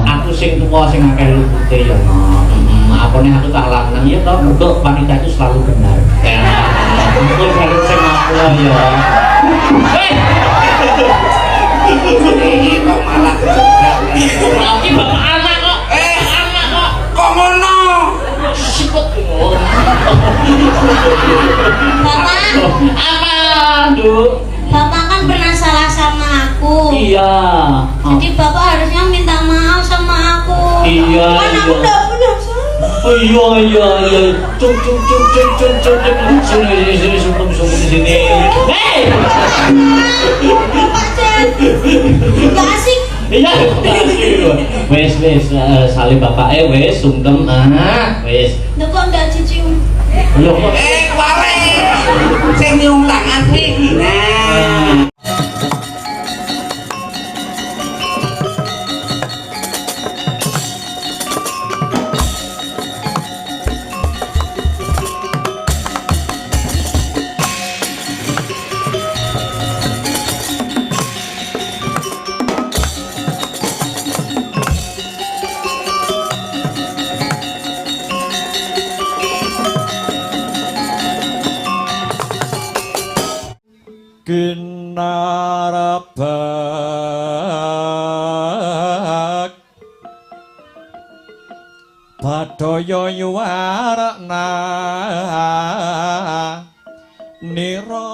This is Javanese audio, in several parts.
Aku sing tuwa sing akeh lupute ya no. Apane aku tak lanang ya toh, mergo wanita itu selalu benar. Engko jaluk sing ngapura ya. Hei, Iki kok malah jebak. iki bapak anak kok. Eh. Anak kok. Kok ngono? Sipet. Bapak, Apa, Nduk? Bapak kan pernah salah sama aku. Iya. Jadi Bapak harusnya minta maaf sama aku. Iya, Kan aku iya. udah pernah salah. Oh iya iya iya. Cuk cuk cuk cuk cuk cuk cuk. Sini sini sini sungkem sungkem sini. Hei. Bapak Jen. Gak asik. Iya. Wes wes salib bapake wes sungkem ah wes. Loh kok nggak dicium? Lho kok Eh, wale. Sing nyium tangan kuwi. Nah. Kinarabak Badaya yuwarna nira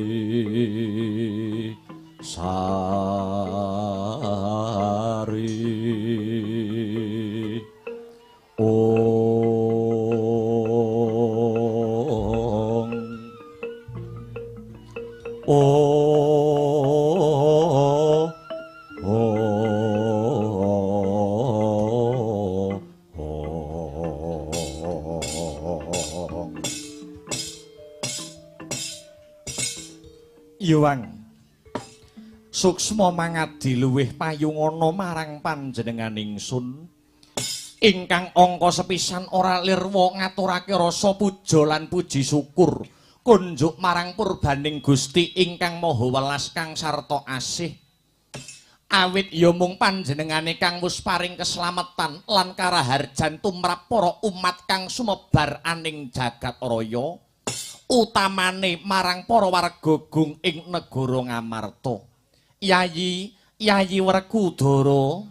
Sari Sari Ong O O Yuwang Suksma mangadi luwih payungana marang panjenengan ingsun ingkang angka sepisan ora lirwa ngaturake rasa puja lan puji syukur kunjuk marang purbaning Gusti ingkang Maha Welas kang sarta asih awit ya mung panjenengane kang wus paring keslametan lan karaharjan tumrap para umat kang sumebar aning jagat raya utamane marang para warga gung ing negara Ngamarta. Yayi, Yayi Werkudara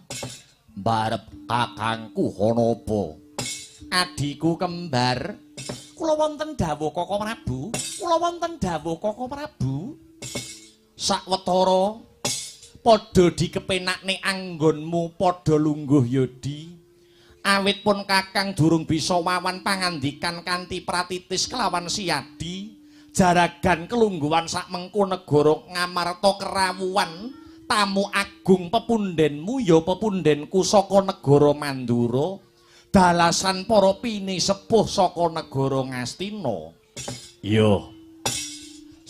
mbarep kakangku Hanapa. Adhiku kembar, kula wonten dawuh Koko Prabu, kula wonten dawuh Koko Prabu. Sawetara padha dikepenakne anggonmu padha lungguh yodi. Awit pun kakang durung bisa wawan pangandikan kanthi pratitis kelawan siadi jaragan kelungguhan sak mengko negara Ngamarta kerawuhan tamu agung pepundenmu ya pepundenku saka negara Mandura dalasan para pini sepuh saka negara Ngastina. Iya.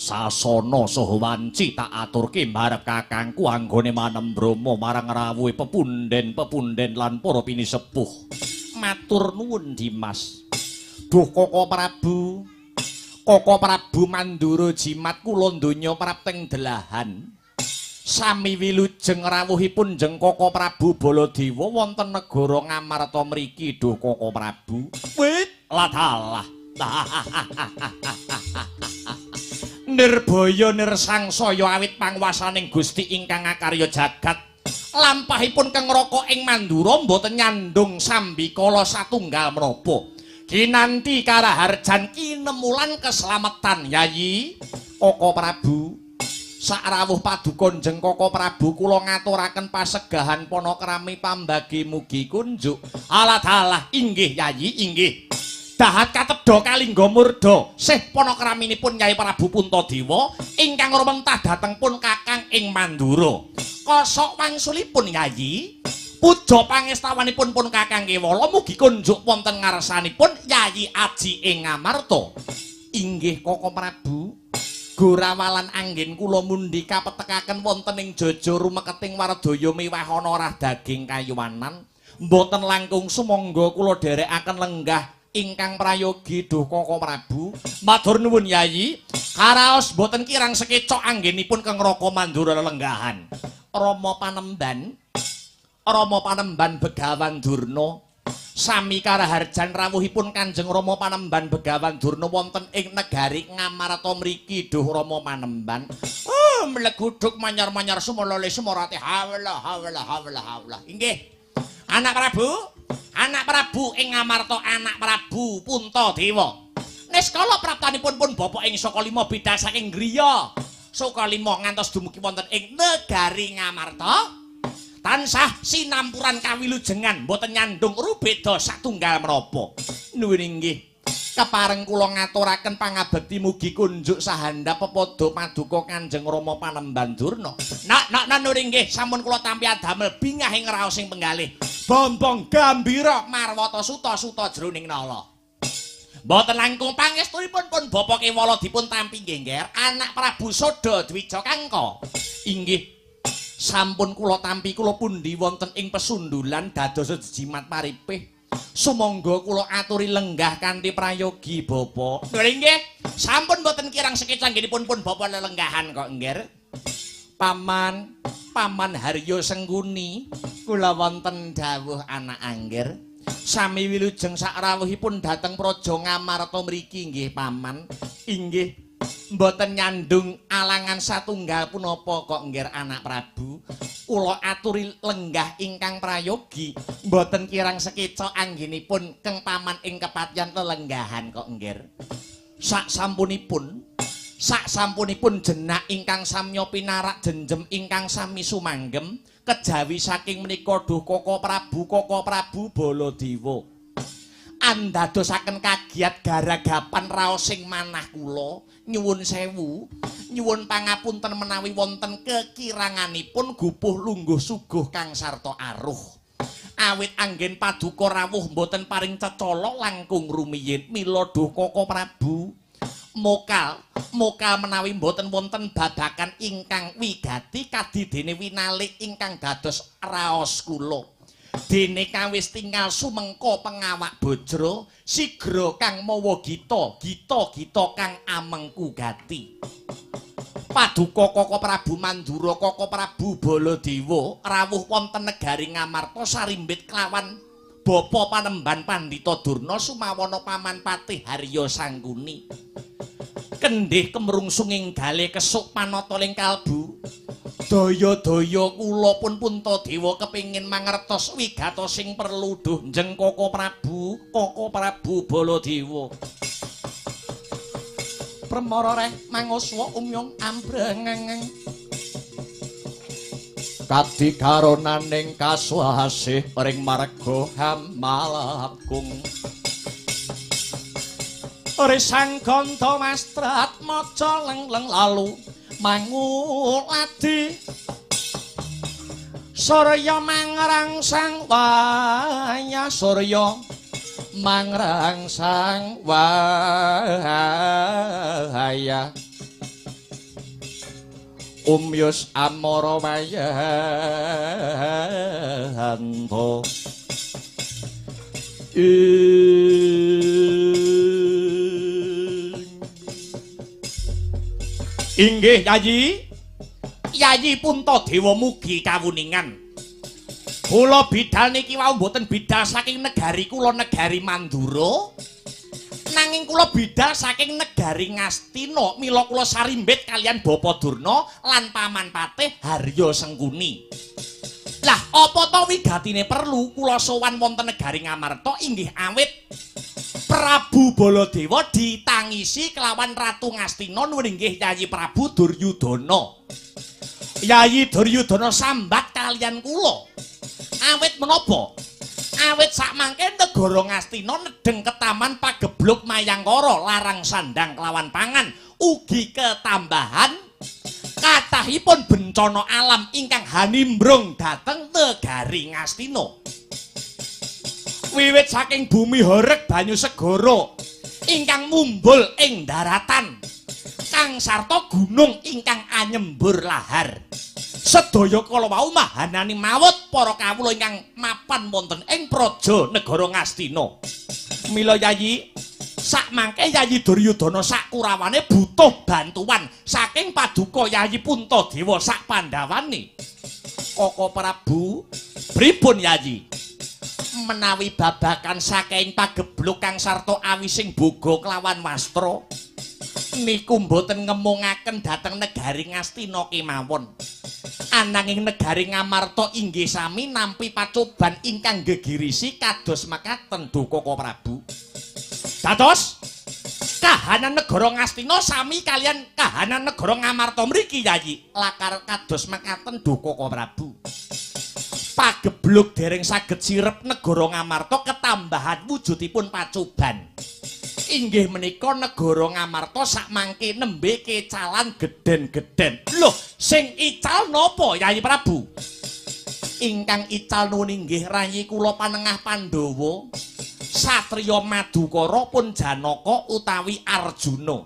Sasana saha wanci tak aturke marep kakangku anggone manembrama marang rawuhe pepunden-pepunden lan para pinisepuh. Matur nuwun Dimas. Duh Koko Prabu. Koko Prabu Mandura jimat kula donya prapteng delahan. Sami wilujeng rawuhipun jeng Koko Prabu Baladewa wonten negara Ngamarta mriki duh Koko Prabu. Wit ladalah. Nirbaya nirsangsaya awit panguwasaning Gusti ingkang ngakarya jagat. Lampahipun kengraka ing Mandura mboten nyandung sambikala satunggal menapa. Kinanti karaharjan kinemulan keslametan Yayi Koko Prabu. Sakrawuh paduka njeng Koko Prabu kula ngaturaken pasegahan panakrami pambagi mugi kunjuk. Aladalah inggih Yayi inggih. Dahat katedha kalingga murda sih panakraminipun Yai Prabu Puntadewa ingkang rumentah dhateng pun kakang ing Mandura. Kosok wangsulipun Yayi puja pangestawanipun pun kakang Kewala mugi kunjuk wonten ngarsanipun Yayi Aji ing Ngamarta. Inggih Koko Prabu. Gorawalan anggen kula mundi kapetekaken wonten ing jaja rumeketing wardaya miwahana rah daging kayuwanan. Mboten langkung sumangga kula dherekaken lenggah ingkang prayogi duh Koko Prabu. Matur nuwun Yayi. Karaos mboten kirang sekecok anggenipun kengraka Mandura lelenggahan. Rama Panemban, Rama Panemban Begawan Durna sami karaharjan rawuhipun Kanjeng Rama Panemban Begawan Durna wonten ing negari Ngamarta mriki duh Rama Panemban. Oh, mleguduk manyar-manyar sumolole sumorate hawla hawla hawla hawla. Inggih. Anak Prabu, anak Prabu ing Ngamarta, anak Prabu Puntadewa. Niskala praptanipun pun bapa ing Sukalima bidal saking griya Sukalima ngantos dumugi wonten ing negari Ngamarta. Tansah sinampuran kawilujengan mboten nyandung rubeda satunggal menapa. Nuwun inggih. Kepareng kula ngaturaken pangabekti mugi kunjuk sahandap pepadha paduka Kanjeng Rama Panemban Durna. Nak nak nuwun inggih sampun kula tampi adamel bingah ing raosing penggalih. Bombong gambira marwata suta-suta jroning nala. Mboten langkung pangestunipun pun Bapa Kewala dipun tampi nggih, anak Prabu Sada Dwija Kangka. Inggih. Sampun kula tampi kula pundi wonten ing pesundulan dados jejimat paripih. Sumangga kula aturi lenggah kanthi prayogi Bapa. Lho nggih, sampun mboten kirang sekeca anggenipun pun Bapa lelenggahan kok nggih. Paman, Paman Haryo Sengkuni, kula wonten dawuh anak angger. Sami wilujeng sakrawuhipun dhateng Praja Ngamarta mriki nggih Paman. Inggih. Mboten nyandung alangan satunggal punapa kok nggih anak Prabu. Kula aturi lenggah ingkang prayogi, mboten kirang sekeca anggenipun keng paman ing kepatihan lelenggahan kok nggih. Sak sampunipun jenak ingkang samya pinarak jenjem ingkang sami sumanggem kejawi saking menika duh Koko Prabu, Koko Prabu Baladewa. Andadosaken kagiat garagapan raosing manah kula. Nyuwun sewu, nyuwun pangapunten menawi wonten kekiranganipun gupuh lungguh suguh kang sarta aruh. Awit anggen paduka rawuh mboten paring cecala langkung rumiyin. Mila duh Koko Prabu, mokal mokal menawi mboten wonten babakan ingkang wigati kadidene winalik ingkang dados raos kula. Dene kawis tinggal sumengko pengawak bojro sigra kang mawa gita gita gita kang amengku gati. Paduka Koko Prabu Mandura Koko Prabu Baladewa rawuh wonten negari Ngamarta sarimbit kelawan Bapa Panemban Pandhita Durna sumawana Paman Patih Harya Sangkuni. Kendhih kemrungsunging gale kesuk panata ling kalbu. Daya-daya kula pun Puntadewa kepingin mangertos wigatosing perlu duh njeng Koko Prabu, Koko Prabu Baladewa. Premara reh manguswa umyung ambrengeng. Kadikaronaning kasuasih ring marga hamalakung. Risang ganda mastrat maca leng-leng lalu manguladi. Surya mangrangsang waya surya mangrangsang waya. Umyus amara wayanto. Inggih Yayi. Yayi Puntadewa mugi kawuningan. Kula bidal niki wau mboten bidal saking negari kula, negari Mandura. Nanging kula bidal saking negari Ngastina, mila kula sarimbit kalian Bapa Durna lan Paman Patih Harya Sengkuni. Lah, apa to wigatine perlu kula sowan wonten negari Ngamarta inggih awit Prabu Baladewa ditangisi kelawan Ratu Ngastina nuwun inggih Yayi Prabu Duryudana. Yayi Duryudana sambat kalian kula. Awit menapa? Awit sakmangke negara Ngastina nedheng ketaman pagebluk Mayangkara larang sandang kelawan pangan ugi ketambahan kathahipun bencana alam ingkang hanimbrung dhateng negari Ngastina. Wiwit saking bumi horeg banyu segara ingkang mumbul ing daratan kang sarta gunung ingkang anyembur lahar. Sedaya kala wau mahanani mawut para kawula ingkang mapan wonten ing praja negara Ngastina. Mila Yayi, sakmangke Yayi Duryudana sak kurawane butuh bantuan saking paduka Yayi Puntadewa sak pandhawane. Koko Prabu, pripun Yayi? Menawi babakan saking pagebluk kang sarta awising boga kelawan wastra niku mboten ngemungaken dhateng negari Ngastina kemawon. Ananging negari Ngamarta inggih sami nampi pacoban ingkang gegirisi kados mekaten Koko Prabu. Dados kahanan negara Ngastina sami kalian kahanan negara Ngamarta mriki Yayi lakar kados mekaten Koko Prabu. Pagebluk dereng saged sirep negara Ngamarta ketambahan wujudipun pacoban. Inggih menika negara Ngamarta sakmangke nembe kecalan gedhen-gedhen. Loh, sing ical napa Yayi Prabu? Ingkang ical nuwun inggih rayi kula panengah Pandhawa, satriya Madukara pun Janaka utawi Arjuna.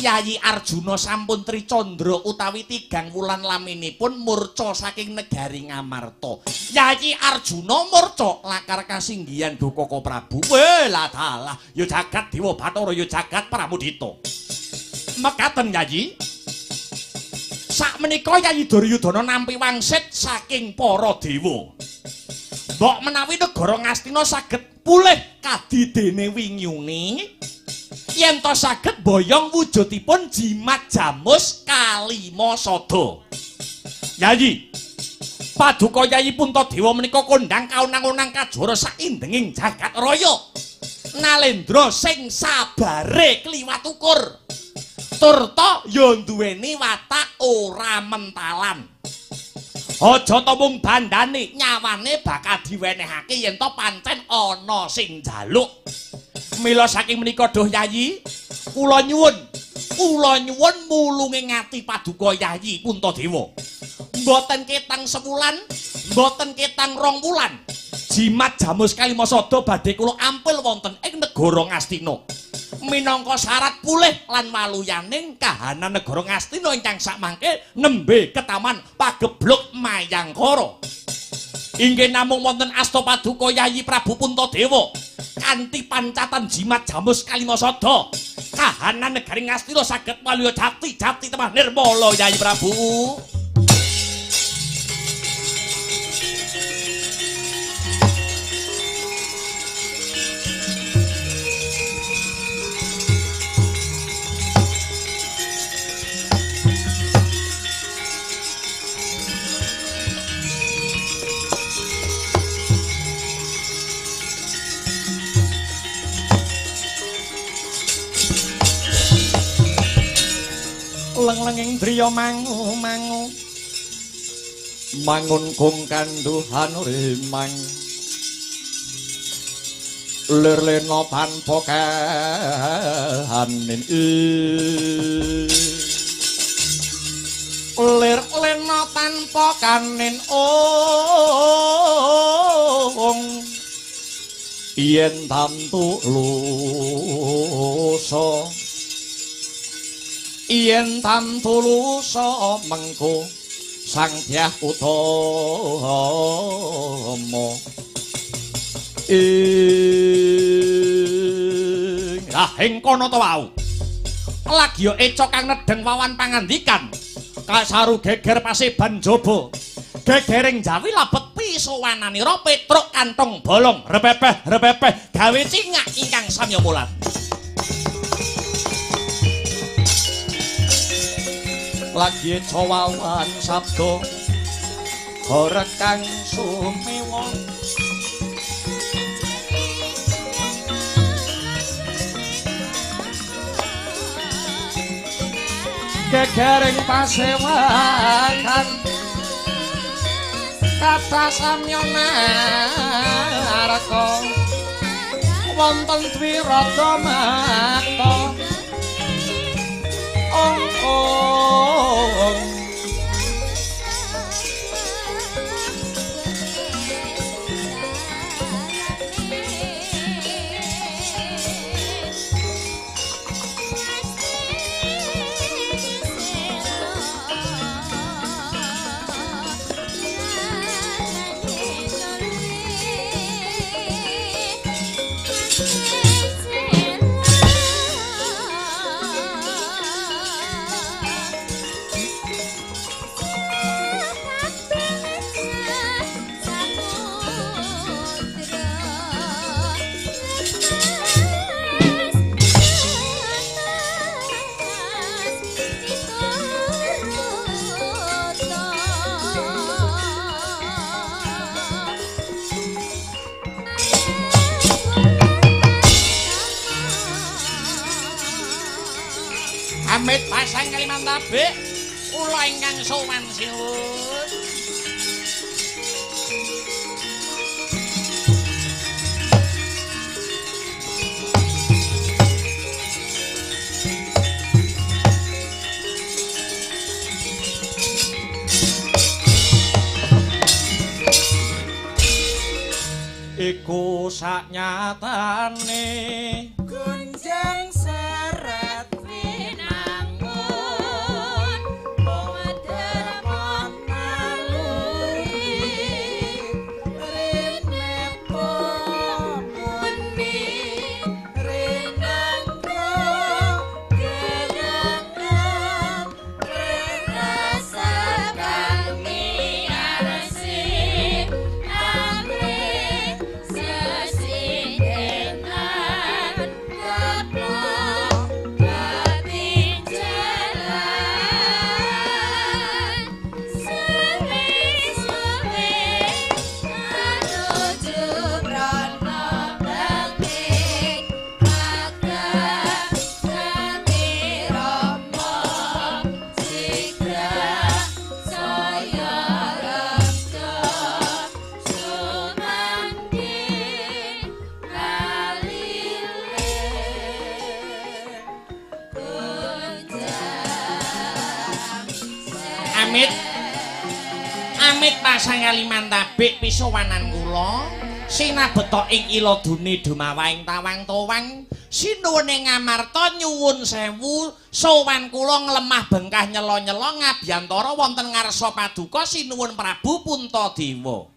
Yayi Arjuna sampun tricandra utawi tigang wulan laminipun murca saking negari Ngamarta. Yayi Arjuna murca lakar kasinggihan Koko Prabu. Weh lah dalah, ya jagat Dewa Bathara, ya jagat Pramudita. Mekaten Yayi. Sakmenika Yayi Duryudana nampi wangsit saking para dewa. Mbok menawi negara Ngastina saged pulih kadidene wingiune, yen to saged boyong wujudipun jimat jamus kalima sada. Yayi, paduka Yayi Puntadewa menika kondhang kaunang-unang kajara saindenging jagat raya. Nalendra sing sabare kliwat ukur. Turta ya duweni watak ora mentalan. Aja to mung bandane, nyawane bakal diwenehake yen to pancen ana sing njaluk. Mila saking menika duh Yayi, kula nyuwun mulunge ngati paduka Yayi Puntadewa. Mboten ketang sewulan, mboten ketang rong wulan. Jimat jamus kalima sada badhe kula ampil wonten ing negara Ngastina. Minangka syarat pulih lan waluyaning kahanan negara Ngastina ingkang sakmangke nembe ketaman pagebluk Mayangkara. Inggih namung wonten asta paduka Yayi Prabu Puntadewa kanthi pancatan jimat jamus kalima sada kahanan negari Ngastina saged waluya jati jati temah nirmala Yayi Prabu. Leng-lenging driya mangu-mangu mangun kung kanduhan rimang lir lena tanpa kahanin lir lena tanpa kanin ong yen tamtu lusa Yen tantulusa mengko Sang Dyah Utama. Ing ah ing kono to wau. Lagi ya eco kang nedheng wawan pangandikan. Kasaru geger paseban jaba. Gegering Jawi labet pisowananira Petruk kantong bolong repepeh repepeh gawe cingak ingkang samya mulat. Lagi eco wawan sabda horeg kang sumewa. Gegering pasewakan kata samya naraka wonten dwirada makta ong ong. Amit pasang Kalimantabik kula ingkang sowan sinuwun. Iku saknyatane gunjang seret Amit pasang Kalimantabik pisowanan kula sinabeta ing iladune dumawaing tawang-tawang sinuwun ing Ngamarta nyuwun sewu sowan kula nglemah bengkah nyela-nyela ngabiyantara wonten ngarsa paduka sinuwun Prabu Puntadewa.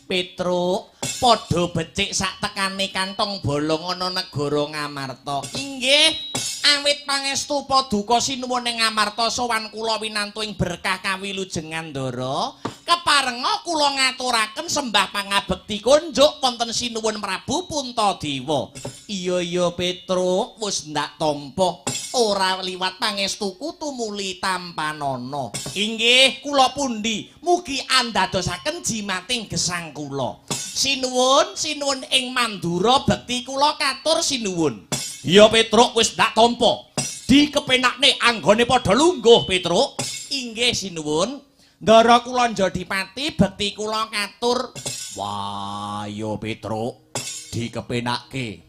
Petruk padha becik sak tekane kantong bolong ana negara Ngamarta. Inggih, awit pangestu paduka sinuwun ing Ngamarta sowan kula winantu ing berkah kawilujengan Ndara. Keparenga kula ngaturaken sembah pangabekti kunjuk wonten sinuwun Prabu Puntadewa. Iya iya Petruk, wis ndak tampa ora liwat pangestuku tumuli tampanana. Inggih, kula pundi mugi andadosaken jimating gesang kula. Sinuwun, sinuwun ing Mandura bekti kula katur sinuwun. Iya Petruk, wis ndak tampa. Dikepenakne anggone padha lungguh Petruk. Inggih sinuwun. Ndara kula Njodipati bekti kula katur. Wah, yo Petruk, dikepenake.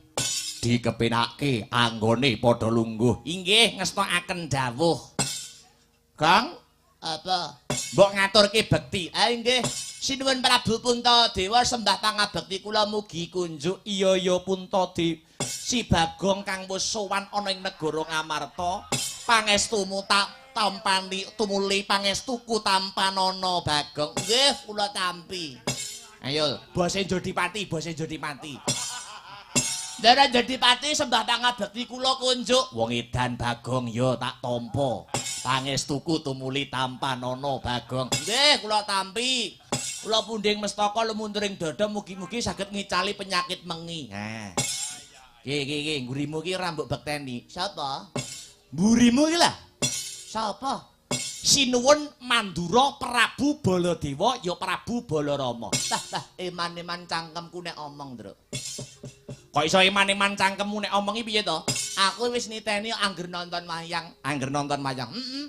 Dikepenake anggone padha lungguh. Inggih ngestokaken dawuh. Kang, apa? Mbok ngaturke bekti. Ah inggih, sinuwun Prabu Puntadewa sembah pangabekti kula mugi kunjuk. Iya ya Puntadewa. Si Bagong kang wis sowan ana ing negara Ngamarta. Pangestumu tak tampani tumuli pangestuku tampanana Bagong. Nggih, kula tampi. Ayo, bose Jodipati, bose Jodipati. Ndara Jodipati sembah pangabekti kula kunjuk. Wong edan Bagong ya tak tampa. Pangestuku tumuli tampanana Bagong. Nggih, kula tampi. Kula pundhing mestaka lumunturing dada mugi-mugi saged ngicali penyakit mengi. Ha. Ki ki ki mburimu ki ora mbok bekteni. Sapa? Mburimu ki lah. Sapa? Sinuwun Mandura Prabu Baladewa ya Prabu Balarama. Tah tah eman-eman cangkemku nek omong, Ndruk. Kok iso eman-eman cangkemmu nek omong iki piye to? Aku wis niteni angger nonton wayang. Angger nonton wayang. Heeh.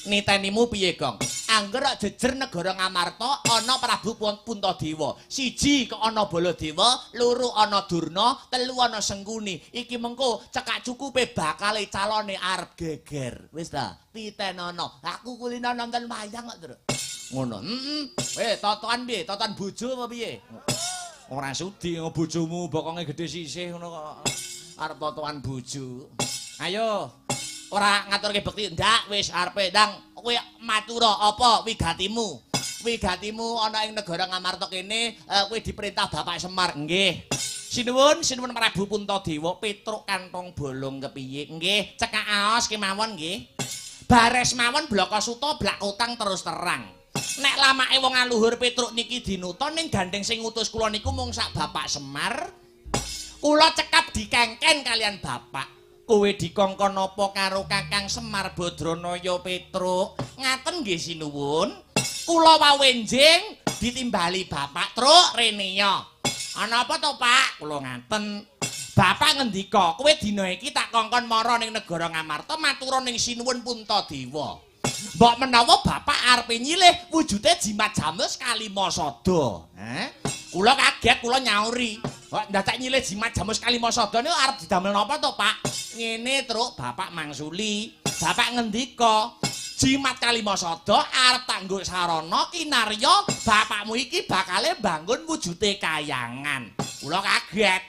Nitenimu piye, Gong? Angger kok jejer negara Ngamarta ana Prabu Puntadewa. Siji kok ana Baladewa, loro ana Durna, telu ana Sengkuni. Iki mengko cekak cukupe bakale calone arep geger. Wis ta, titenono. Aku kulino nonton wayang kok, Ndruk. Ngono. Heeh. Weh, totoan piye? Totoan bojo apa piye? Ora sudi bojomu bokonge gedhe sisih ngono kok. Arep totoan bojo. Ayo. Ora ngaturke bekti ndak wis arepe ndang kowe matura apa wigatimu? Wigatimu ana ing negara Ngamarta kene kowe diperintah Bapak Semar. Nggih. Sinuwun, sinuwun Prabu Puntadewa Petruk kantong bolong kepiye? Nggih, cekak aos kemawon nggih. Bares mawon blaka suta blak utang terus terang. Nek lamake wong aluhur Petruk niki dinuta ning gandeng sing ngutus kula niku mung sak Bapak Semar. Kula cekap dikengken kalian Bapak. Kowe dikongkon apa karo Kakang Semar Badranaya Petruk? Ngaten nggih sinuwun. Kula wawenjing ditimbali Bapak Truk rene ya. Ana apa to, Pak? Kula ngaten. Bapak ngendika, kowe dina iki tak kongkon mara ning negara Ngamarta matura ning Sinuwun Puntadewa. Mbok menawa bapak arepe nyilih wujude jimat jamus Kalimasada. Heh. Kula kaget, kula nyauri. Kok ndadak nyilih jimat jamus Kalimasada niku arep didamel napa to, Pak? Ngene, Truk, bapak mangsuli. Bapak ngendika, jimat Kalimasada arep tak nggo sarana kinarya bapakmu iki bakale bangun wujude kayangan. Kula kaget.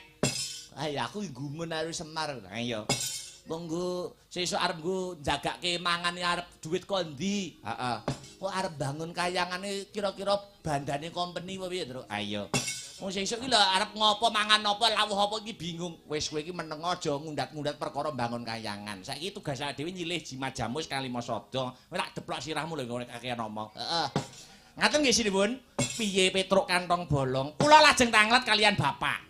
Ayo aku gumun karo Semar. Ayo. Monggo sesuk arep nggo njagake mangane arep duit ko endi? Heeh. Kok arep bangun kayangane kira-kira bandane company apa piye, Truk? Ayo. Wong sesuk iki lho arep ngopo mangan apa lawuh apa iki bingung. Wis kowe iki meneng aja ngundat-ngundat perkara bangun kayangan. Saiki tugas awake dhewe nyilih jimat jamus Kalimasada. Kowe tak deplok sirahmu lho ngene kakean omong. Heeh. Ngaten nggih Sinuwun? Piye Petruk kantong bolong? Kula lajeng tanglet kalian bapak.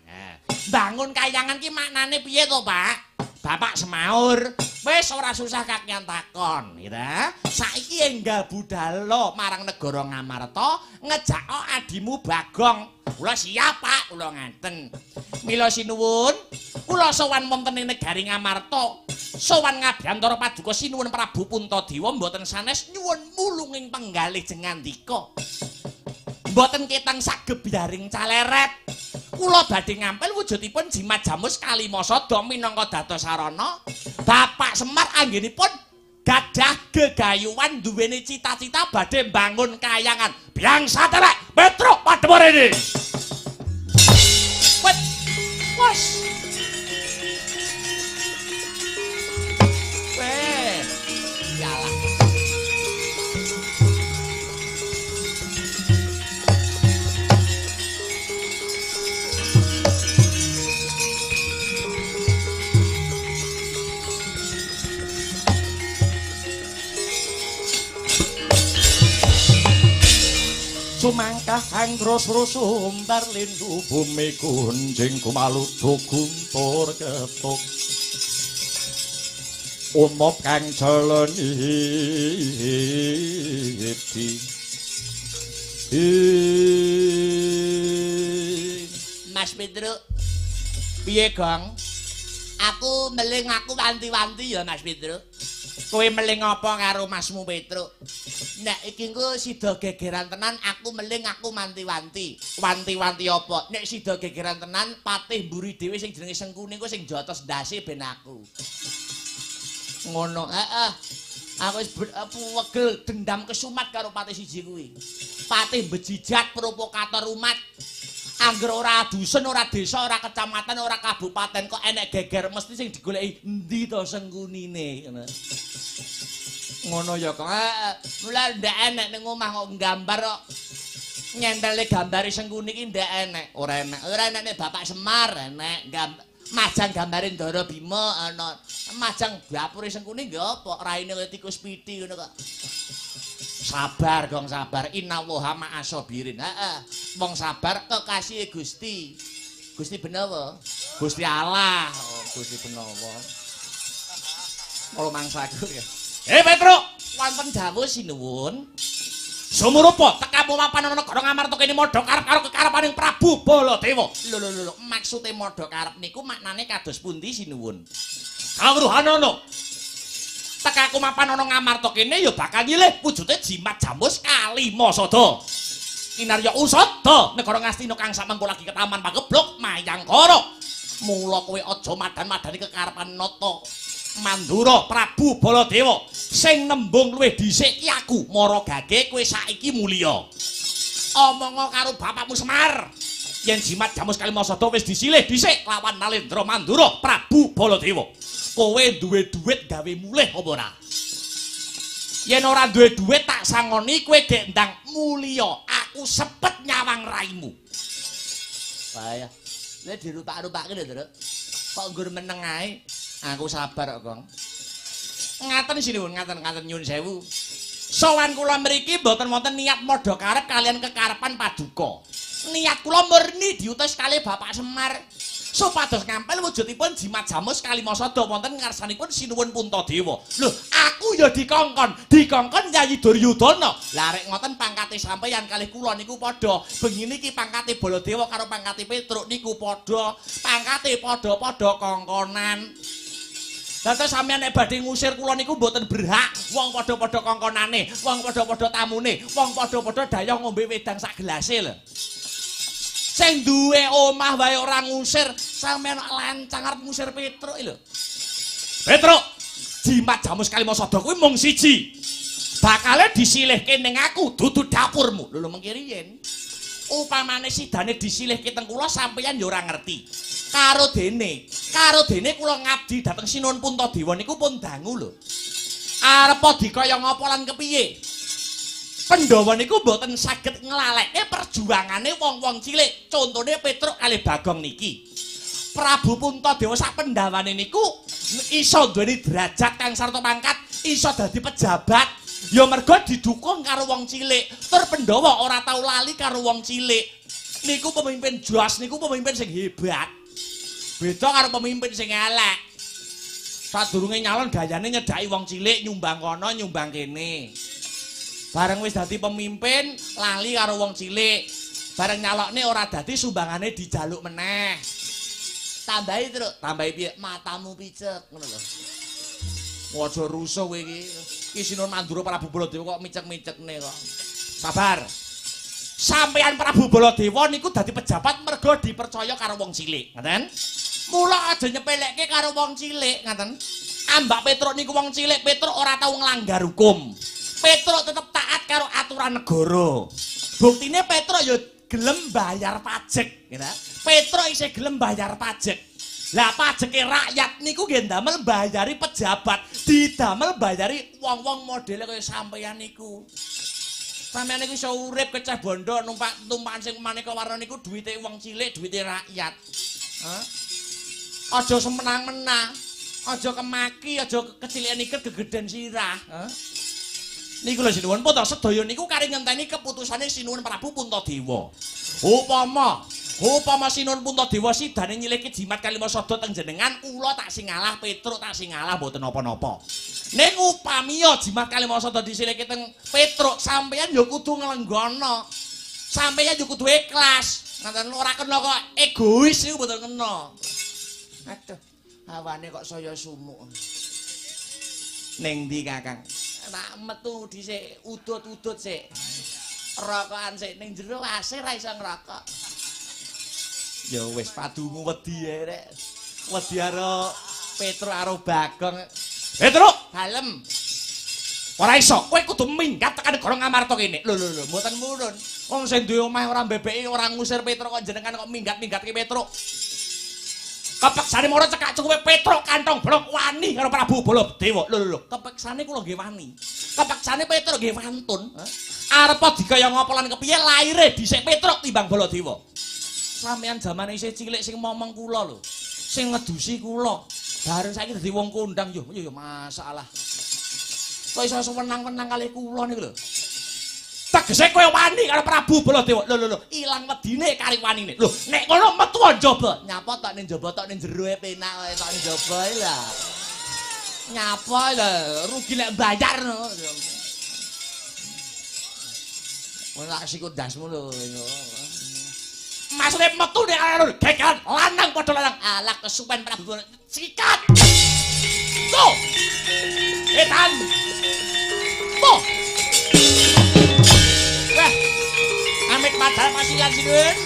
Bangun kayangan ki maknane piye to, Pak? Bapak semaur, wis ora susah kakean takon, ya. Saiki enggal budhalo marang negara Ngamarta, ngejak adimu Bagong. Kula siap, Pak, kula ngaten. Mila sinuwun, kula sowan wonten ing negari Ngamarta. Sowan ngabiyantara paduka Sinuwun Prabu Puntadewa mboten sanes nyuwun mulunging penggalih jengandika. Mboten ketang sagebyaring caleret. Kula badhe ngampil wujudipun jimat jamus Kalimasada minangka dados sarana. Bapak Semar anggenipun gadah gegayuhan duweni cita-cita badhe mbangun kayangan. Biang satelek Petruk Pademorene. Wet. Wes. Weh. Yalah. Sumangkah anggrus sumbar lindu bumi kunjing kumaludu guntur ketuk umop kang jalaniti. Mas Petruk, piye Gong? Aku meling aku wanti-wanti ya Mas Petruk. Kowe meling apa karo Masmu Petruk? Nek iki engko sida gegeran tenan aku meling aku wanti-wanti. Wanti-wanti apa? Nek sida gegeran tenan patih mburi dhewe sing jenenge Sengkuni engko sing jotos ndase ben aku. Ngono. Heeh. Aku wis wegel dendam kesumat karo patih siji kuwi. Patih bejijat provokator umat. Angger ora dusun, ora desa, ora kecamatan, ora kabupaten kok enek geger mesti sing digoleki endi to Sengkunine ngono. Ngono ya, Kang. Mula ndak enek ning omah kok gambar kok. Nyentele gambare Sengkuni iki ndak enek. Ora enek. Ora enek nek Bapak Semar enek majang gambare Ndara Bima ana. Majang dapure Sengkuni nggih apa? Raine kaya tikus piti ngono kok. Sabar, Gong, sabar. Innallaha ma'as sabirin. Heeh. Wong sabar kekasih Gusti. Gusti Benawa. Gusti Allah. Oh, Gusti Benawa. Kala mangsaku ya. Petruk, wonten dawuh sinuwun. Sumurupa tekamu mapan ana negara Ngamarta kene madha karep karo kekarepaning Prabu Baladewa. Lho lho lho, maksude madha karep niku maknane kados pundi sinuwun? Kawruhanana. Tekaku mapan ana Ngamarta kene ya bakal nyilih wujude jimat jamus kalima sada. Kinarya usada negara Ngastina kang samengko lagi ketaman pagebluk Mayangkara. Mula kowe aja madan-madani kekarepan nata Mandura Prabu Baladewa sing nembung luwih dhisik ki aku mara gage kowe saiki mulya. Omonga karo bapakmu Semar yen jimat jamus kalima sada wis disilih dhisik lawan Nalendra Mandura Prabu Baladewa. Kowe duwe dhuwit gawe mulih apa ora? Yen ora duwe dhuwit tak sangoni kowe gek ndang mulya, aku sepet nyawang raimu. Bahaya. Lha dirupak-rupake lho, Nduk. Kok nggur meneng ae? Aku sabar kok, Gong. Ngaten sinuwun, ngaten-ngaten nyuwun sewu. Sowan kula mriki mboten wonten niat madha karep kalian kekarepan paduka. Niat kula murni diutus kalih Bapak Semar supados ngampil wujudipun jimat jamus kalima sada wonten ngarsanipun Sinuwun Puntadewa. Lho, aku ya dikongkon, dikongkon Yayi Duryudana. Lah rek ngoten pangkate sampeyan kalih kula niku padha. Bengi niki pangkate Baladewa karo pangkate Petruk niku padha. Pangkate padha-padha kongkonan. Dados sampeyan nek badhe ngusir kula niku mboten berhak, wong padha-padha kongkonane, wong padha-padha tamune, wong padha-padha dayang ngombe wedang sak gelase lho. Sing duwe omah wae ora ngusir, sampeyan lancang arep ngusir Petruk lho. Petruk, jimat jamus kalima sada kuwi mung siji. Bakale disilihke ning aku dudu dapurmu. Lho lho mengki riyen. Upamane sidane disilihke teng kula sampeyan ya ora ngerti. Karo dene kula ngabdi dhateng Sinuwun Puntadewa niku pun dangu lho. Arepa dikaya ngapa lan kepiye? Pandhawa niku mboten saged nglalekke perjuangane wong-wong cilik. Contone Petruk kalih Bagong niki. Prabu Puntadewa sak pendhawane niku iso duweni derajat kang sarta pangkat, iso dadi pejabat. Ya mergo didukung karo wong cilik. Tur Pandhawa ora tau lali karo wong cilik. Niku pemimpin jos, niku pemimpin sing hebat. Beda karo pemimpin sing elek. Sadurunge nyalon gayane nyedhaki wong cilik, nyumbang kono, nyumbang kene. Bareng wis dadi pemimpin, lali karo wong cilik. Bareng nyalokne ora dadi sumbangane dijaluk meneh. Tambahi, Truk. Tambahi piye? Matamu picek ngono lho. Aja rusuh kowe iki. Iki Sinuwun Mandura Prabu Baladewa kok micek-micekne kok. Sabar. Sampeyan Prabu Baladewa niku dadi pejabat mergo dipercaya karo wong cilik, ngaten? Mula aja nyepelekke karo wong cilik, ngaten? Ambak Petruk niku wong cilik, Petruk ora tau nglanggar hukum. Petruk tetep taat karo aturan negara. Buktine Petruk ya gelem bayar pajak, gitu. Petruk isih gelem bayar pajak. Lah pajeke rakyat niku nggih ndamel bayari pejabat, didamel bayari wong-wong modele kaya sampeyan niku. Sampeyan niku iso urip keceh bondo numpak tumpakan sing maneka warna niku duwite wong cilik, duwite rakyat. Hah? Aja semenang-menang, aja kemaki, aja kecilikan iket gegeden sirah. Hah? Niku lho Sinuwun Punta sedaya niku kari ngenteni keputusane Sinuwun Prabu Puntadewa. Upama Sinuwun Puntadewa sidane nyilihke jimat kalima sada teng jenengan, kula tak singalah, Petruk tak singalah mboten napa-napa. Ning upamiya jimat kalima sada disilihke teng Petruk, sampeyan ya kudu nglenggono. Sampeyan ya kudu ikhlas. Ngoten ora kena kok egois niku mboten kena. Aduh, hawane kok saya sumuk. Ning ndi, Kakang? Tak metu dhisik, udut-udut sik. Rokokan sik ning jero AC ra iso ngrokok. Ya wis padumu wedi ae rek. Wedi karo Petruk karo Bagong. Petruk, dalem. Ora iso, kowe kudu minggat tekan negara Ngamarta kene. Lho lho lho, mboten murun. Wong sing duwe omah ora mbebeki, ora ngusir Petruk kok jenengan kok minggat-minggatke Petruk. Kepeksane mara cekak cukupe Petruk kantong blok wani karo Prabu Baladewa. Lho lho lho, kepeksane kula nggih wani. Kepeksane Petruk nggih wantun. Arep dikaya ngapa lan kepiye laire dhisik Petruk timbang Baladewa. Sampeyan jamane isih cilik sing momong kula lho. Sing ngedusi kula. Bareng saiki dadi wong kondang yo yo masalah. Kok iso wenang-wenang kalih kula niku lho. Tegese kowe wani karo Prabu Baladewa. Lho lho lho, ilang wedine kari wanine. Lho, nek ngono metu njaba. Nyapa tok ning njaba tok ning jero e penak wae tok njaba lho. Nyapa lho, rugi nek bayar no. Ora sikut dasmu lho. Maksudnya metu nek alun gegeran lanang padha lanang. Alah kesuwen Prabu sikat. Tuh. Etan. Tuh. Wah. Amit padhal pasian sinuwun.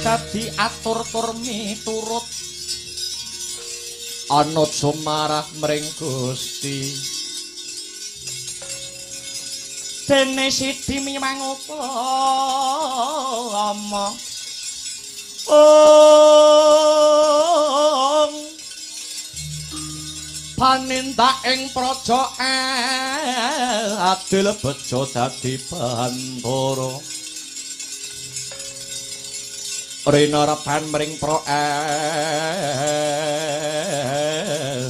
Dadi atur tur miturut anut sumarah mring Gusti dene sidi miwang upama ong panindak ing praja adil bejo dadi bantara rina reban mring pro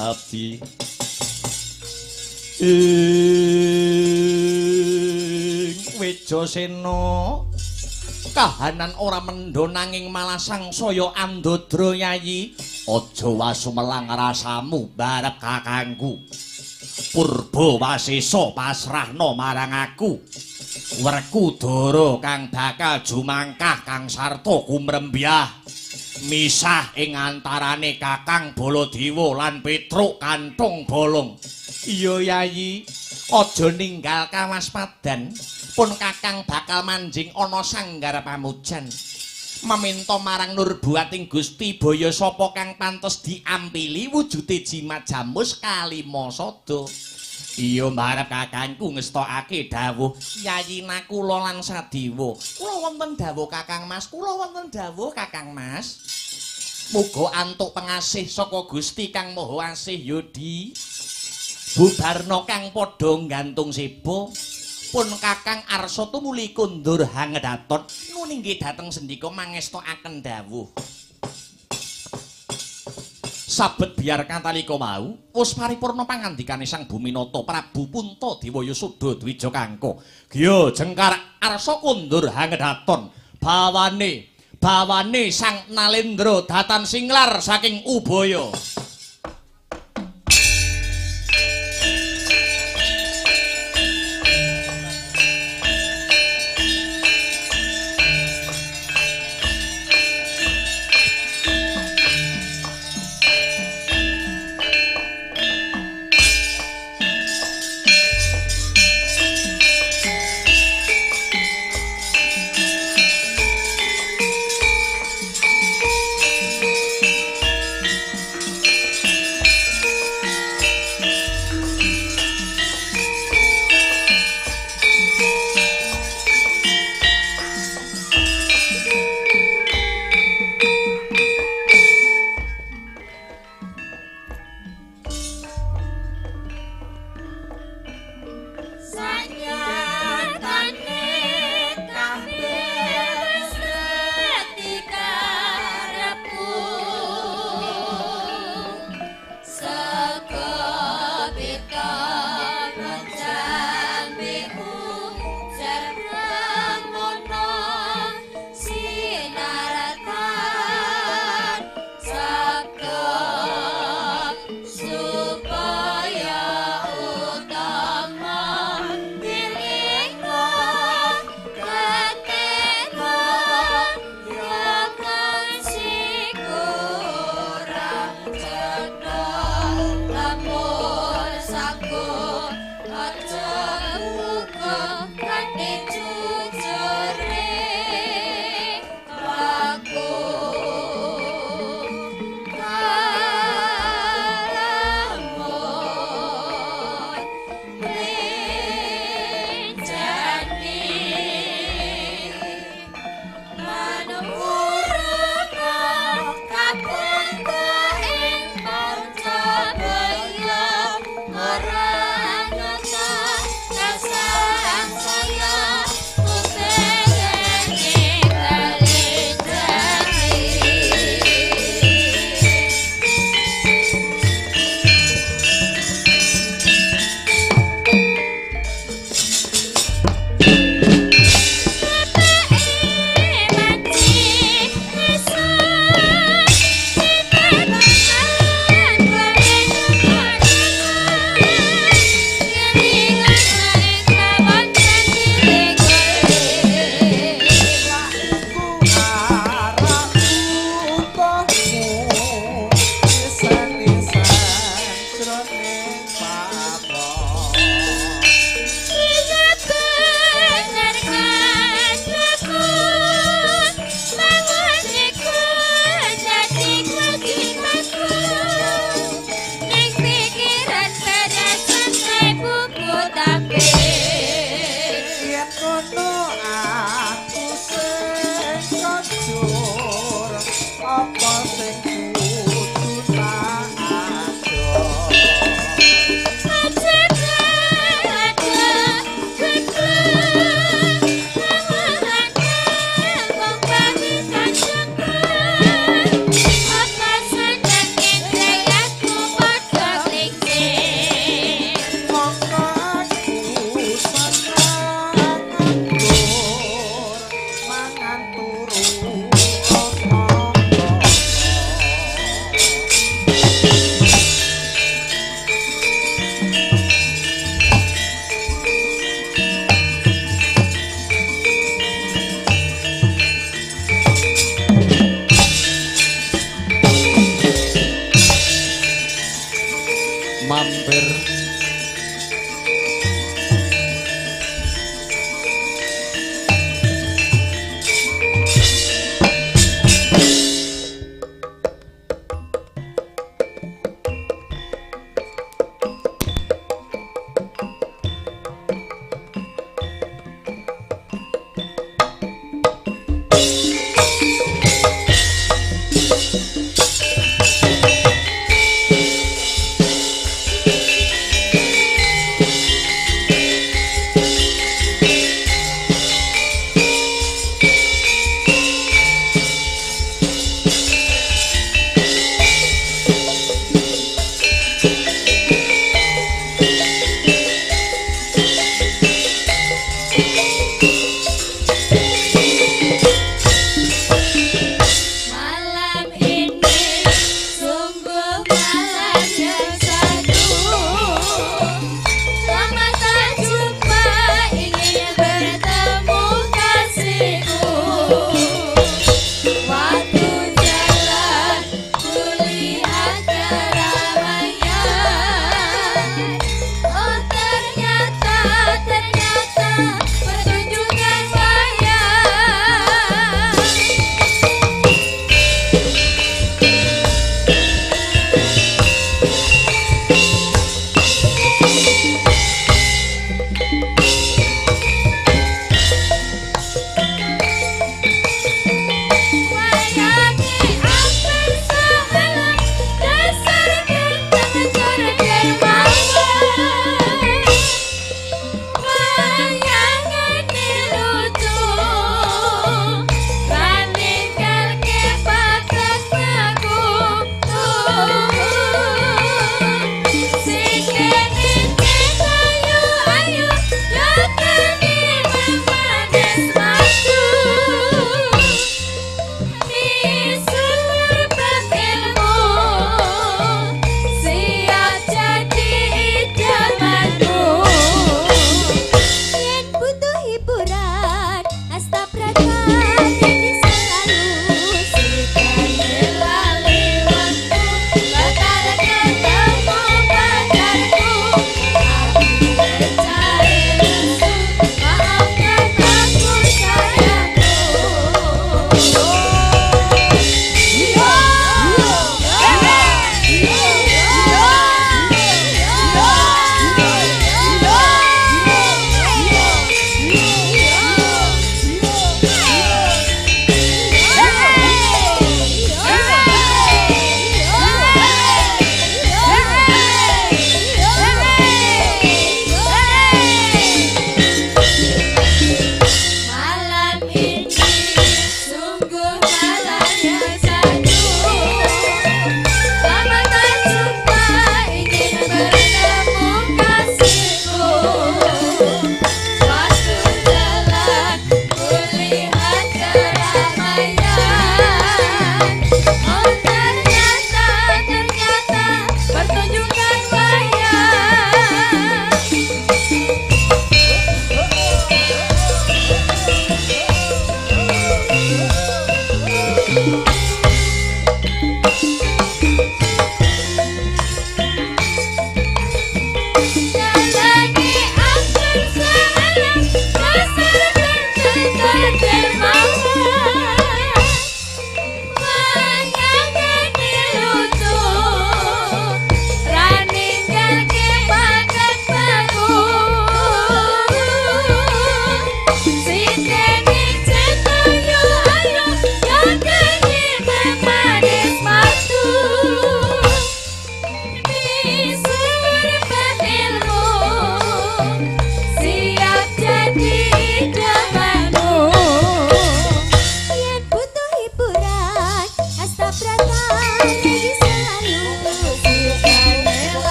abdi ing Wijasena kahanan ora mendho nanging malah sangsaya andadra yayi aja wasumelang rasamu barep kakangku Purba Wasesa pasrahna marang aku Werkudara kang bakal jumangkah kang sarta kumrembyah misah ing antarane Kakang Baladewa lan Petruk Kanthong Bolong. Iya yayi, aja ninggal kawaspadan pun Kakang bakal manjing ana sanggar pamujan. Meminta marang nurbuating Gusti baya sapa kang pantes diampili wujude jimat jamus kalima sada. Iya mbarep kakangku ngestokake dawuh Yayi Nakula lan Sadewa. Kula wonten dawuh Kakang Mas, kula wonten dawuh Kakang Mas. Muga antuk pengasih saka Gusti Kang Maha Asih Yudi. Bubarna kang padha nggantung seba. Pun Kakang arsa tumuli kundur hangedaton nguninggi dhateng sendika mangestokaken dawuh. Sabet biar katalika mau wis paripurna pangandikane Sang Buminata Prabu Puntadewa Yasuda Dwija Kangka. Gya jengkar arsa kundur hangedaton bawane bawane Sang Nalendra datan singlar saking Ubaya.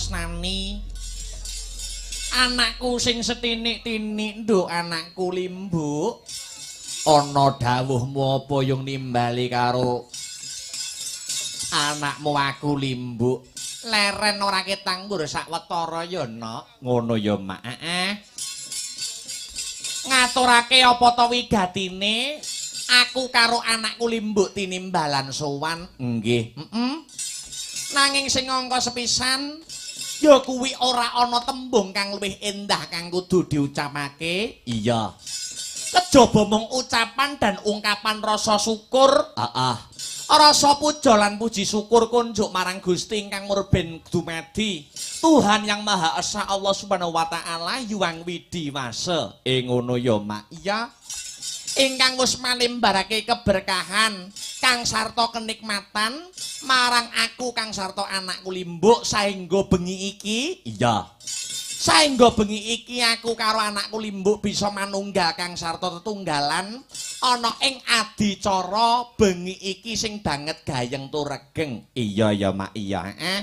tresnani anakku sing setinik-tinik, nduk anakku Limbuk. Ana dawuhmu apa yung nimbali karo anakmu aku Limbuk? Leren ora ketanggur sawetara ya, Nok. Ngono ya, Mak. Heeh. Ngaturake apa ta wigatine aku karo anakku Limbuk tinimbalan sowan? Nggih. Heeh. Nanging sing angka sepisan ya kuwi ora ana tembung kang luwih endah kang kudu diucapake. Iya. Kejaba mung ucapan dan ungkapan rasa syukur. Heeh. Rasa puja lan puji syukur kunjuk marang Gusti ingkang murbeng dumadi, Tuhan Yang Maha Esa Allah Subhanahu wa taala Hyang Widhi Wasa. Ngono ya, Mak. Iya. Ingkang wis malimbarake keberkahan kang sarta kenikmatan marang aku kang sarta anakku Limbuk saengga bengi iki. Iya. Saengga bengi iki aku karo anakku Limbuk bisa manunggal kang sarta tetunggalan ana ing adicara bengi iki sing banget gayeng turegeng. Iya ya, Mak. Iya, heeh.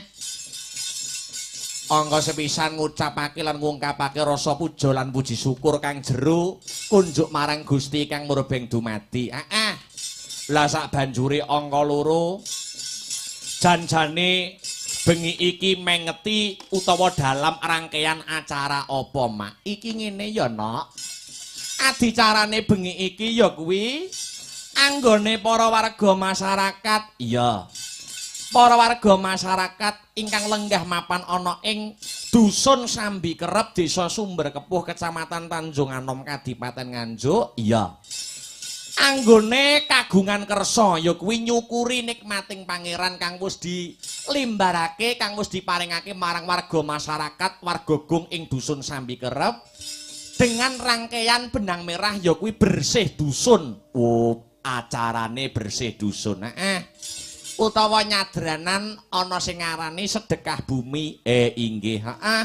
Angka sepisan ngucapake lan ngungkapake rasa puja lan puji syukur kang jero kunjuk marang Gusti kang murbeng dumadi. Heeh. Lah sak banjure angka loro janjane bengi iki mengeti utawa dalam rangkaian acara apa, Mak? Iki ngene ya, Nok. Adicarane bengi iki ya kuwi anggone para warga masyarakat. Iya. Para warga masyarakat ingkang lenggah mapan ana ing Dusun Sambikerep, Desa Sumber Kepuh, Kecamatan Tanjung Anom, Kadipaten Nganjuk. Iya. Anggone kagungan kersa ya kuwi nyukuri nikmating pangeran kang wis dilimbarake, kang wis diparingake marang warga masyarakat, warga gung ing Dusun Sambikerep dengan rangkaian benang merah ya kuwi bersih dusun. Oh, acarane bersih dusun. Heeh. Utawa nyadranan ana sing ngarani sedekah bumi. Inggih, heeh.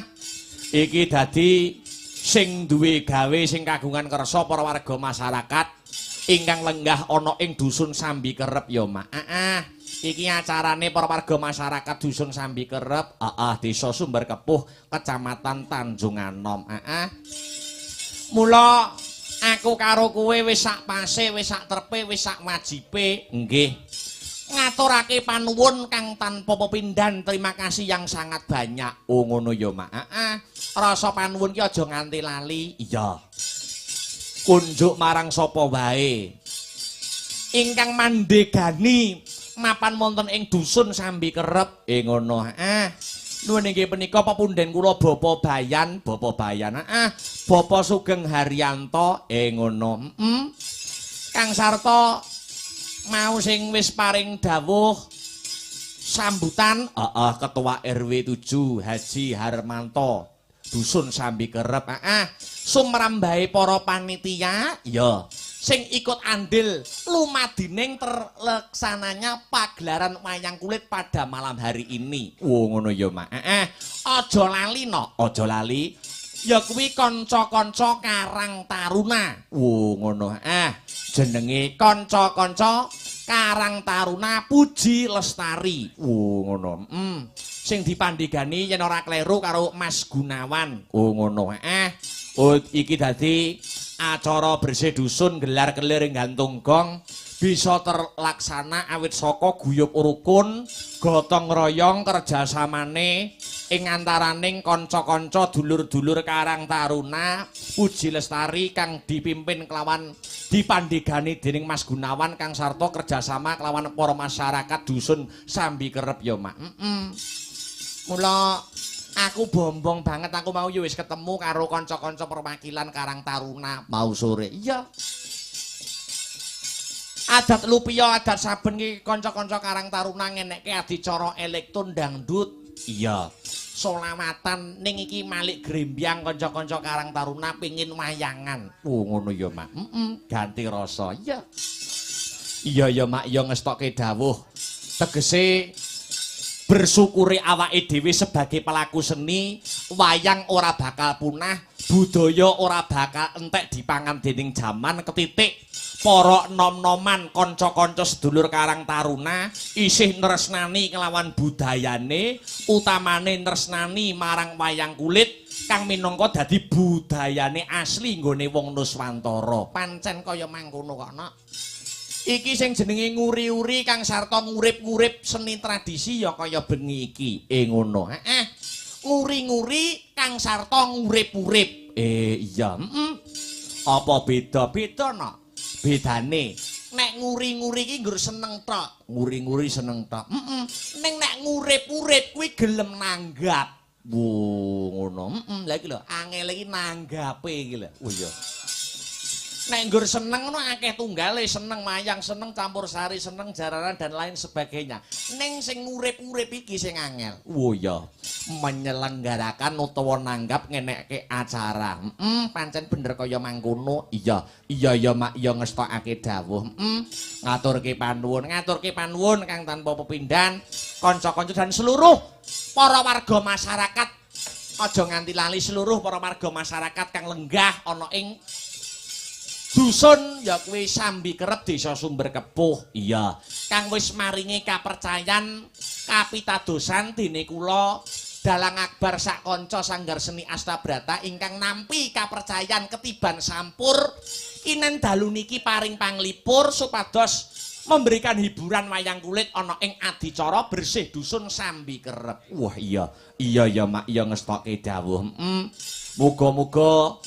Iki dadi sing duwe gawe sing kagungan kersa para warga masyarakat ingkang lenggah ana ing Dusun Sambikerep ya, Mak. Heeh. Iki acarane para warga masyarakat Dusun Sambikerep, heeh, Desa Sumber Kepuh, Kecamatan Tanjung Anom. Heeh. Mula aku karo kowe wis sak pase, wis sak trepe, wis sak wajibe. Nggih. Ngaturake panuwun kang tanpa pepindhan, terima kasih yang sangat banyak. Oh, ngono ya, Mak. Heeh. Rasa panuwun ki aja nganti lali. Iya. Kunjuk marang sapa wae ingkang mandegani mapan wonten ing Dusun Sambikerep. Ngono. Heeh. Nuwun inggih punika pepunden kula Bapak Bayan, Bapak Bayan. Heeh. Bapak Sugeng Haryanto. Ngono. Heeh. Kang sarta mau sing wis paring dawuh sambutan, heeh, Ketua RW 7 Haji Harmanto Dusun Sambikerep. Heeh. Sumrambahe para panitia, ya, sing ikut andil lumadining terlaksananya pagelaran wayang kulit pada malam hari ini. Oh, ngono ya, Mak. Heeh. Aja lali, no, aja lali. Ya kuwi kanca-kanca Karang Taruna. Oh, ngono. Jenenge kanca-kanca Karang Taruna Puji Lestari. Oh, ngono. Sing dipandhegani yen ora kleru karo Mas Gunawan. Oh, ngono. Oh, iki dadi acara bersih dusun gelar kelir gantung gong bisa terlaksana awit saka guyub rukun, gotong royong kerjasamane ing antaraning kanca-kanca dulur-dulur Karang Taruna Puji Lestari kang dipimpin kelawan dipandhegani dening Mas Gunawan kang sarta kerjasama kelawan para masyarakat Dusun Sambikerep ya, Mak. Mula aku bombong banget, aku mau ya wis ketemu karo kanca-kanca perwakilan Karang Taruna mau sore. Iya. Adat lupia, adat saben iki kanca-kanca Karang Taruna ngenekke adicara elektron dangdut. Iya. Solawatan ning iki malik grembyang kanca-kanca Karang Taruna pengin wayangan. Oh, ngono ya, Mak. Heeh, ganti rasa. Iya. Iya ya, Mak, ya ngestokke dawuh. Tegese bersyukuri awake dhewe sebagai pelaku seni, wayang ora bakal punah, budaya ora bakal entek dipangan dening jaman ketitik. Para nom-noman kanca-kanca sedulur Karang Taruna isih nresnani kelawan budayane, utamane nresnani marang wayang kulit kang minangka dadi budayane asli nggone wong Nuswantara. Pancen kaya mangkono kok, Nok. Iki sing jenenge nguri-uri kang sarta ngurip-ngurip seni tradisi ya kaya bengi iki. Ngono. Heeh. Nguri-nguri kang sarta ngurip-urip. Iya, heeh. Apa beda-beda, Nok? Bedane nek nguri-nguri iki nggur seneng tok, nguri-nguri seneng tok. Heeh. Ning nek ngurip-urip kuwi gelem nanggap. Wo ngono. Heeh, lha iki lho, angel iki nanggape iki lho. Oh iya. Nek nggur seneng ngono akeh tunggale, seneng mayang, seneng campur sari, seneng jaranan dan lain sebagainya. Ning sing ngurip-urip iki sing angel. Oh iya, menyelenggarakan utawa nanggap ngenekke acara. Heeh, pancen bener kaya mangkono. Iya, iya ya mak ya ngestokake dawuh. Heeh, ngaturke panuwun, ngaturke panuwun kang tanpa pepindhan, kanca-kanca dan seluruh para warga masyarakat. Aja nganti lali seluruh para warga masyarakat kang lenggah ana ing dusun ya kuwi Sambikerep Desa Sumber Kepuh. Iya, kang wis maringi kapercayan kapitadosan dene kula Dalang Akbar sak kanca Sanggar Seni Astabrata ingkang nampi kapercayan ketiban sampur inen dalu niki paring panglipur supados memberikan hiburan wayang kulit ana ing adicara bersih dusun Sambikerep. Wah iya, iya ya mak ya ngestokke dawuh. Muga-muga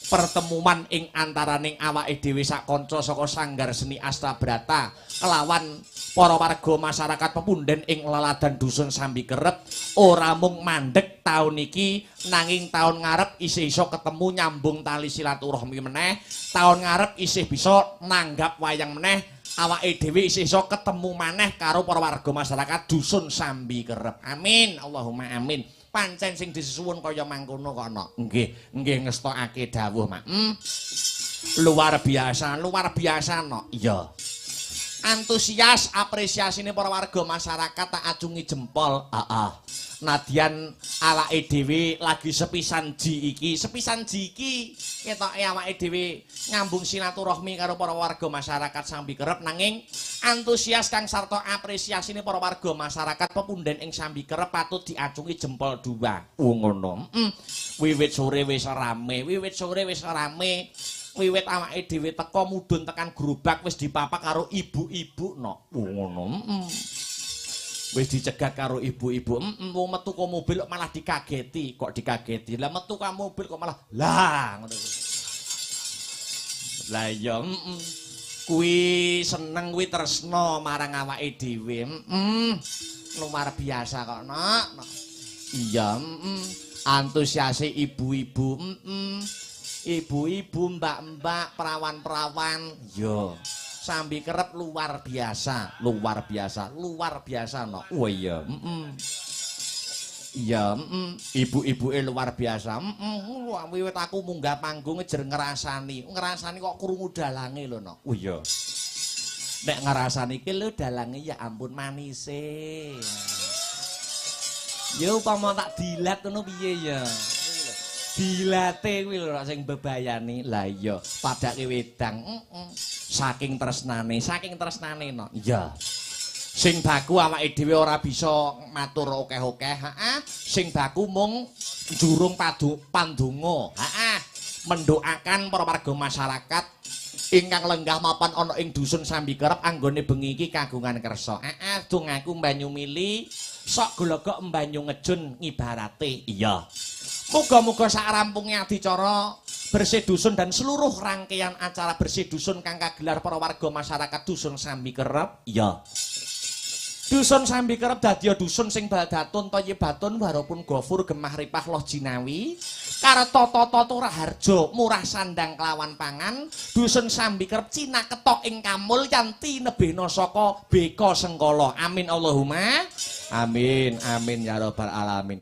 pertemuan ing antaraning awake dhewe sak kanca saka Sanggar Seni Astabrata kelawan para warga masyarakat pepunden ing leladan dusun Sambikerep ora mung mandek taun iki nanging taun ngarep isih iso ketemu nyambung tali silaturahmi meneh, taun ngarep isih bisa nanggap wayang meneh, awake dhewe isih iso ketemu maneh karo para warga masyarakat dusun Sambikerep. Amin Allahumma amin. Pancen sing disuwun kaya mangkono kok ana. Nggih, nggih ngestokake dawuh, Mak. Luar biasa no. Iya. Antusias apresiasine para warga masyarakat tak acungi jempol. Heeh. Nadyan awake dhewe lagi sepisan ji iki, sepisan ji iki ketoke awake dhewe nyambung silaturahmi karo para warga masyarakat Sambikerep, nanging antusias kang sarta apresiasine para warga masyarakat pepunden ing Sambikerep patut diacungi jempol dua. Oh ngono. Wiwit sore wis rame, wiwit sore wis rame. Wiwit awake dhewe teko mudhun tekan gerobak wis dipapak karo ibu-ibu no. Oh ngono. Wis dicegat karo ibu-ibu. Wong metu ka mobil kok malah dikageti. Kok dikageti? Lah metu ka mobil kok malah lah ngono. Lah iya, kuwi seneng kuwi tresna marang awake dhewe. Luar biasa kok, Nok. Iya, antusiase ibu-ibu, ibu-ibu, mbak-mbak, perawan-perawan, yo. Sambikerep luar biasa, luar biasa, luar biasa no. Oh iya, iya, ibu-ibuke luar biasa. Wiwit aku munggah panggung jer ngrasani, ngrasani kok krungu dalange lho no. Oh iya. Nek ngrasani iki lho dalange ya ampun manise. Ya upama tak dilat ngono piye ya? Dilate kuwi lho sing bebayani. Lah iya, padake wedang. Saking tresnane no. Iya. Sing baku awake dhewe ora bisa matur akeh-akeh, heeh. Sing baku mung njurung pandonga, heeh. Mendoakan para warga masyarakat ingkang lenggah mapan ana ing dusun Sambikerep anggone bengi iki kagungan kersa. Heeh, dongaku mbanyu mili, sok gologok mbanyu ngejun ngibarate. Iya. Muga-muga sak rampunge adicara bersih dusun dan seluruh rangkaian acara bersih dusun kang kagelar para warga masyarakat dusun Sambikerep. Iya. Dusun Sambikerep dadi dusun sing baldatun thayyibatun warupun gofur gemah ripah loh jinawi karta tata raharja murah sandang kelawan pangan. Dusun Sambikerep cinaketok ing kamulyan tinebihna saka beka sengkala. Amin Allahumma amin amin ya rabbal alamin.